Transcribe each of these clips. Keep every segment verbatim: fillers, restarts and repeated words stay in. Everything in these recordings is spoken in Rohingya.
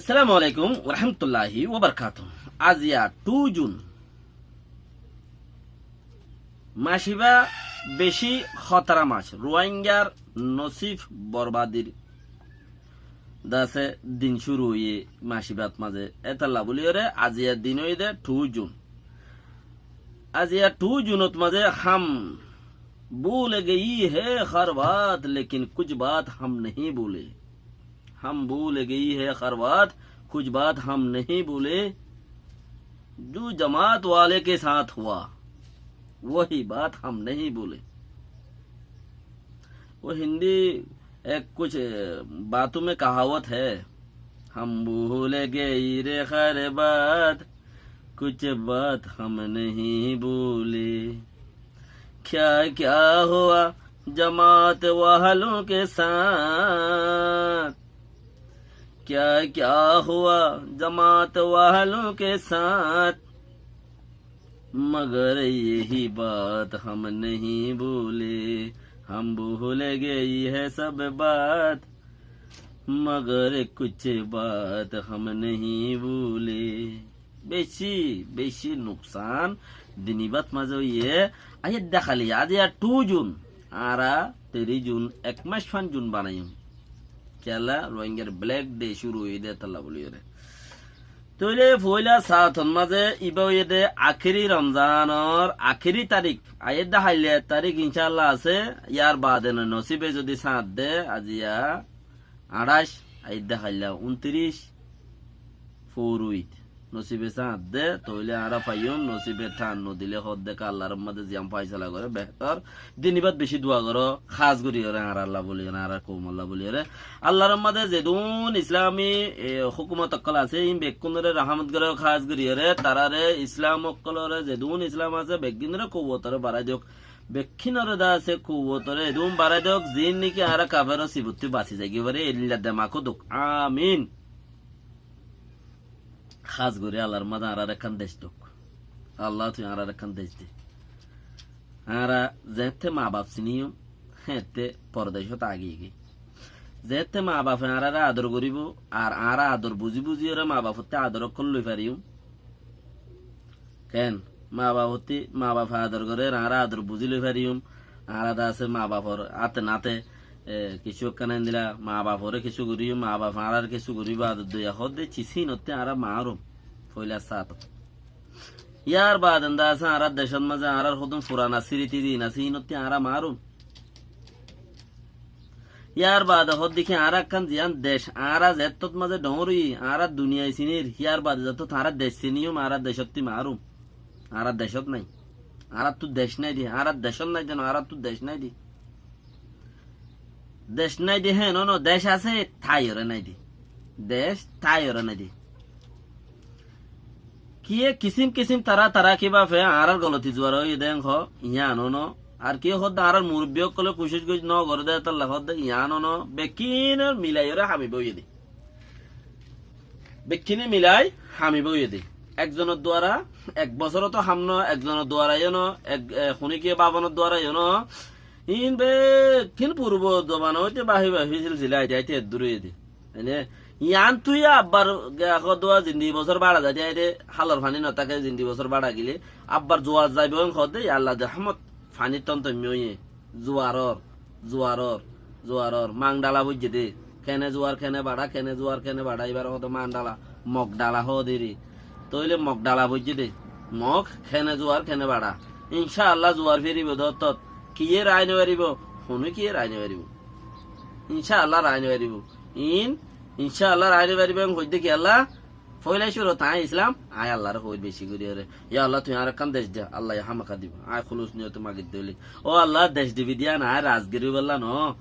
Assalamu alaikum warahmatulláhi wabarakátuhu. Aziya thu Jun. Mac ibá bicí hótara mac. Ruáingar nosib borbadir dase din cúru óiye mac ibát mazé. Étalla bóliyoré aziya din óiye dé thu Jun. Aziya thu Junot mazé ہم بھول گئی ہے ہر بات، لیکن کچھ بات ہم نہیں بھولے۔ ہم بھول گئی ہے ہر بات، کچھ بات ہم نہیں بھولے۔ جو جماعت والے کے ساتھ ہوا، وہی بات ہم نہیں بھولے۔ وہ ہندی ایک کچھ باتوں میں کہاوت ہے، ہم بھول گئی رے ہر بات، کچھ بات ہم نہیں بھولے۔ کیا کیا ہوا جماعت والوں کے ساتھ، کیا کیا ہوا جماعت والوں کے ساتھ، مگر یہی بات ہم نہیں بھولے۔ ہم بھول گئی ہے سب بات، مگر کچھ بات ہم نہیں بھولے۔ Bicí, bicí nuksán din ibát mazé óiye. Aiyér dé háli, aziya thu Jun, añára teri Jun, ek mac fán Jun banaiyum. Kiyólla, Ruáingar Black Day cúru óiye dé étalla bóliyoré. Tóile foóila saatot mazé ibá óiye dé akéri Romzanor akéri tarík. Aiyér dé háli ek tarík incálla asé, yar baade no, nosíbe zodi saát dé, aziya añçáic, aiyér dé háilla untiríc, foóruit. Nosíbe saát dé, tóile añára faiyúm, nosíbe than nodilé hoódde ká Allar mazé ziyán foisala goré, behétor. Din ibát bicí dua goró, hás goríyoré añáralla bóliyoré, añárar koumolla bóliyoré. Allar mazé zedún islami, e, hókumot ókkol asé, ín bekkúnoré rahámot gorók, hás goríyoré, taráre islam ókkoloré zedún islam asé, beggúnoré kouwotoré barái diyók. Bekkúnoré dase kouwotoré edún barái dók, ziín niki añára kaferor sibottú basi zaigói fari, eilla demak ó dók. Amin. Hás gorí Allar mazé añárar ekkán dec dók. Allah, tui añárar ekkán dec de. Añára zeéñtte maa baf siníyum, héeñtte pordecót agiyí giyí. Zeéñtte maa bafe añáráre ador goríbou, ar añára ador buzí buzíyoré maa bafottú ador ókkol loi fariyúm. Ken? Maa bafottí, maa bafe ador gorér, añára ador buzí loi fariyúm. Añára dase maa bafor áte náte, e, kessú ekkán endilla, maa baforé kessú goríyum, maa bafe añáráre kessú goríbou, ador doiya hoódde cis híinottí añára maárum, foóila saatot. Yárbaade dase añárar decót mazé añárar hodún furana síriti ziín asé, híinottí añára maárum. Yárbaade hoódde ki añára ekkán ziyán dec, añára zeéttot mazé dhoóñr óiyi, añára duniyai sinír, yárbaade zeéttot añára dec siníyum, añára decótti maárum. Añára decót nái. Añáráttu dec nái de, añára decót nái de no, añáráttu dec nái de. Dec nái de héen no, dec asé, táiyoré nái de. Dec táiyoré nái de. Kiyé kisím kisím tará tará ki bafe añárar goloti zuar óiye dé en hoó, yián ó no. Ar kiyé hoódde añárar murubbi ókkolé kucíc goijjé no goré dé, étalla hoódde yián ó no. Bekkíne milaiyóre hamibá óiye dé. Bekkíne milai hamibá óiye dé. Ekzonor duara, ek bosóroto ham no, ekzonor duara yó no, ek, e, huníkiye babanor duara yó no. Iín bekkín purbo zobana óite bafi bafi silsila aite aite eddúr óiye dé. Ene, yián tui abbar ge-, hoddúa zindi bosór báça zai de, aire hálor faní no táke, zindi bosór báça gile, abbar zuar zaibo en hoódde, yalla de rahmot, fanír tón toimmi óiye, zuaror, zuaror, zuaror, mang dhala boijjé de, kene zuar kene báça, kene zuar kene báça, ibáre hoódde mang dhala, mog dhala hoódde ri, tóile mog dhala boijjé de, mog kene zuar kene báça, incá Allah zuar firibo de ottót, kiyé raái no faribo, honó kiyé raái no faribo, incá Allah raái no faribo, iín Incá Allah, raái no faribá, en hoiddé ki Allah, foóila cúrut aññí Islam, aññí Allaré hoóir bicí goríyoré. Ya Allah, tui añáre ekkán dec de, Allah ye hámaká dibou. Aññí húlus niyote magidde óile. Ó Allah, dec dibi de yían aññí raz goríbolla noó.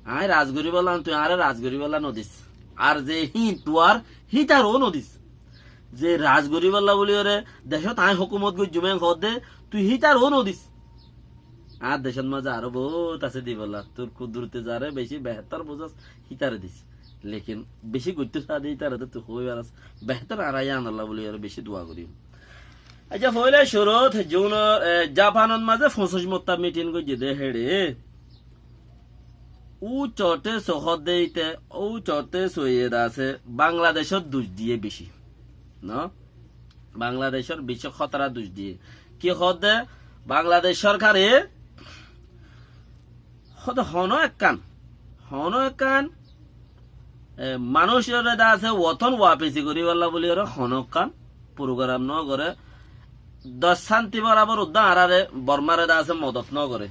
Aññí raz goríbolla noó, tui añáre raz goríbolla nodis. Ar ze híin tuar, hítaró nodis. Ze raz goríbolla bóliyoré, decót aññí hókumot goijjum en hoódde, tui hítaró nodis. Añár decót mazé aró boóut asé dibolla, tui kuddurote zaré bicí behétor buzós, hítaré dis. Lekin bicí goittó saá de ítara de tui hoói faras. Behétor añára yíanolla bóli aró bicí dua gorí. Accá, foóila cúrut Junor, e, Japanot mazé foñsíc motta mitin goijjé dé héçe. Úñcote sohódde íte, úñcote soiyé de asé, Bangladecór duc diyé bicí. No? Bangladecór bicí hótara duc diyé. Ki hoódde, Bangladec sórkare hoódde honó ekkán, honó ekkán, e, manúicoré de asé wotón wafesi goríbolla buli oré honó ekkán purugaram no goré. Doc sánti borabor uddá añáráre Bormáre de asé modot no goré.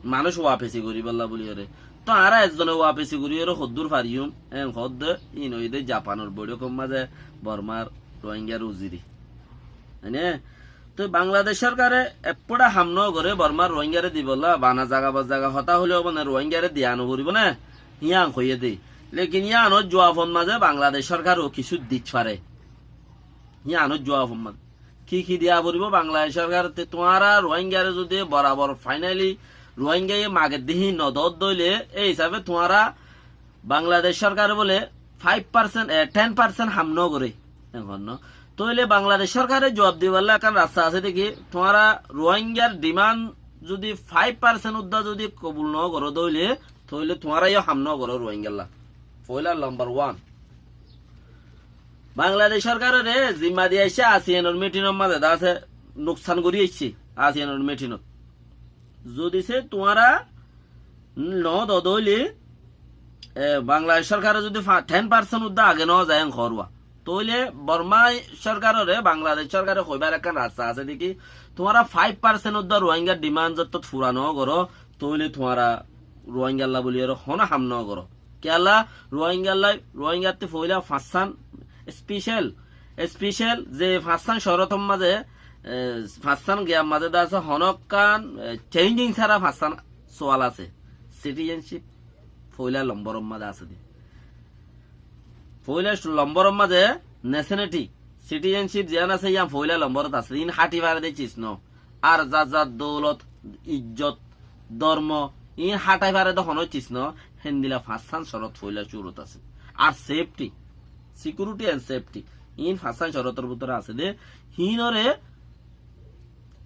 Manúic wafesi goríbolla buli oré. Tó añára ezzone wafesi gorí oré hoddúr fariyúm, en hoódde, íin óiye de Japanor boiçókor mazé Bormár Ruáingar uziri. Ene? Tó Bangladec sórkare ekfúça ham no goré Bormár Ruáingare dibolla, bana zaga ba zaga hotá hoilé óbo né, Ruáingare diya no foribó né, yían hoiyé de. Lekin yíanor juafot mazé Bangladec sórkare ó kissú dit fare. Yíanor juafot mazé ki ki diya foribó Bangladec sórkare? Te tuáñra Ruáingare zudi borabor fainali Ruáingaye magedde híin no doódde óile, ei hísafe tuáñra Bangladec sórkare bóle fáif parsent, e, ten parsent ham no goré. Ehón no. Tóile Bangladec sórkare juab dibolla ekkán rasta asé de ki, tuáñra Ruáingar dhimand zudi fáif parsent uddá zudi kobul no goró de óile, tóile tuáñra yó ham no goró Ruáingalla. Foóila lombor wan. Bangladec sórkarore zimma di aiccé, ASEAN or mitinor mazé de asé nuksan gorí aiccé, ASEAN or mitinot. Zudi se tuáñra no do dóile, e, Bangladec sórkare zudi fa-, ten parsent uddá age no zai en hoór uwá, tóile Bormá sórkarore Bangladec sórkare hoibár ekkán rasta asé de ki, tuáñra fáif parsent uddá Ruáingar dhimand zottót fura no goró, tóile tuáñra Ruáingalla buli oré honó ham no goró. Kiyólla Ruáingalla, Ruáingattú foóila fañssán special, special ze fañssán córotor mazé, e, fañssán giyar mazé de asé honókkán, e, changing sára fañssán sual asé. Citizenship foóila lomboror mazé asé de. Foóila lomboror mazé nationality, citizenship ziyán asé, yían foóila lomborot asé de. Iín háthi fare de cis no. Ar zar zar doulot, ijjot, dormo, iín háthai fare de honó cis no, héndilla fañssán córot foóila cúrut asé. Ar safety, security and safety, iín fañssán córotor bútore asé de, híinore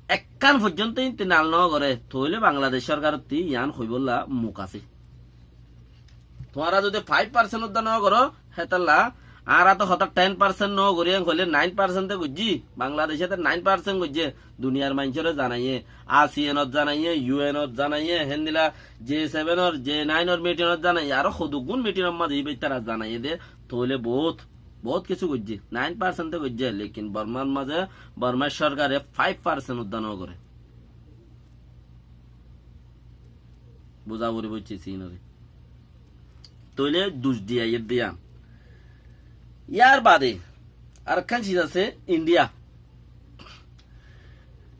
ekkán foijjonto ín tinal no goré, tóile Bangladec sórkarottú yián hoibólla muk asé. Tuáñra zudi fáif parsent uddá no goró, hétalla, añára to hotá ten parsent no gorí, en hoilé nain parsent e goijjí, Bangladece to nain parsent goijjé, duniyar maincóre zanaiyé, ASEAN ot zanaiyé, UN ot zanaiyé, héndilla G seven or, G nine or mitinot zanaiyé, aró hoduggún mitinor mazé íba ítara zanaiyé de, tóile bout, bout kissú goijjé, nain parsent e goijjé, lekin Bormar mazé, Bormar sórkare fáif parsent uddá no goré. Buza foribó cis iínoré. Tóile duc diya yédde yián. Yar bade arekkán cis asé India.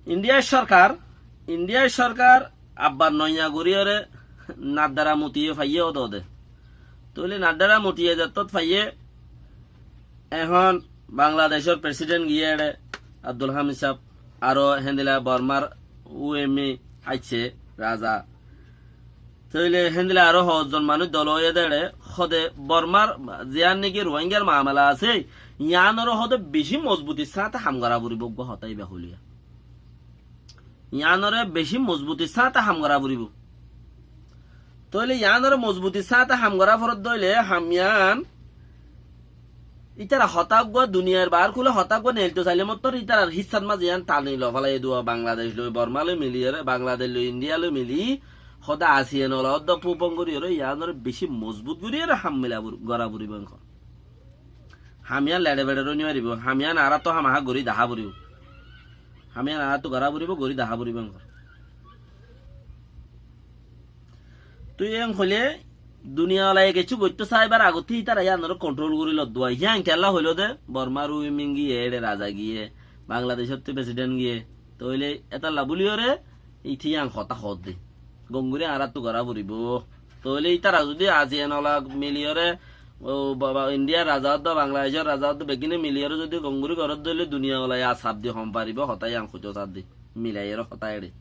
India sorkar, India sorkar abbar noiya goríyoré Nadara Mutiye faiyé ódode. Tóile Nadara Mutiye zettót faiyé, ehón Bangladecór president giyé eçé Abdul Hamid sáb, aró héndilla Bormar U M E aiccé, raza. Tóile héndilla aró hozzon manúic dol óiye de eçé, hóde Bormar ziyán niki Ruáingar mamela asé, yiánoré hóde bicí mozbutir sáñte ham gorá foribó, uggúa hotá íba hoilé. Yiánoré bicí mozbutir sáñte ham gorá foribó. Tóile yiánoré mozbutir sáñte ham gorá foredde óile ham yián ítara hotá uggúa duniyair baár kúle hotá uggúa neilto sailé mottor ítarar híssat mazé yián tani lofélaiyé dé uwá Bangladec loi, Borma loi miliyóre, Bangladec loi, India loi mili, hóde ASEAN ola ódde pupon goríyoré yiánoré bicí mozbut goríyoré ham mila bur-, gorá foribó ehón. Ham yián leçe-beçe roi no faribó, ham yián añárattú ham ahá gorí dahá foribó. Ham yián añárattú gorá foribó, gorí dahá foribó ehón. Tui en hoilé duniya olaye kessú goittó saibár agottí ítara yiánoré kontrol gorí lodduwa. Yián kiyólla hoiló dé, Bormar U M E giyé, eçé raza giyé, Bangladecóttu president giyé, tóile étalla bóliyoré íte yián hotá hoódde. Gom gorí añárattú gorá foribó. Tóile ítara zudi ASEAN ola miliyoré, ó baba, Indiyar raza ódde, Bangladecór raza ódde, beggúne miliyoré zudi gom gorí gorédde óile duniya olaye ar saf di hom faribó, hotá yián hoitó saádde. Milaiyeré hotá eçé.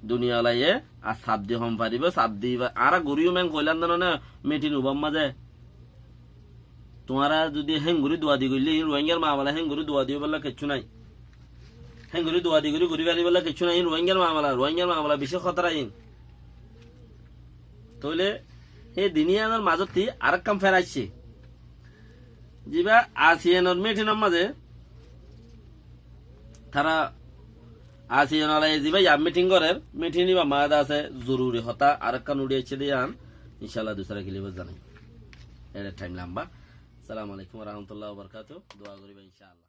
Duniya olaye ar saf di hom faribó, saf di ba-, añára goríyum en hoilám de no né, mitin ubar mazé. Tuáñra zudi héngorí duwa di goillé, Ruáingar mamela héngorí duwa di óibolla kessú nái. Héngorí duwa di gorí gorí félaibolla kiccú nái, ín Ruáingar mamela, Ruáingar mamela bicí hótara ín. Tóile hé din yíanor mazótti arekkán fér aiccé. Zibá ASEAN or meeting or mazé tará ASEAN olaye zibá yá meeting gorér, meeting ibá mazé asé zoruri hotá arekkán uçí aiccé de yían, incállah dusára kilibot zanai. Ére thaim lamba. Assalamu alaikum wa rahmatullahi wa barakatuhu. Dua goríba incállah.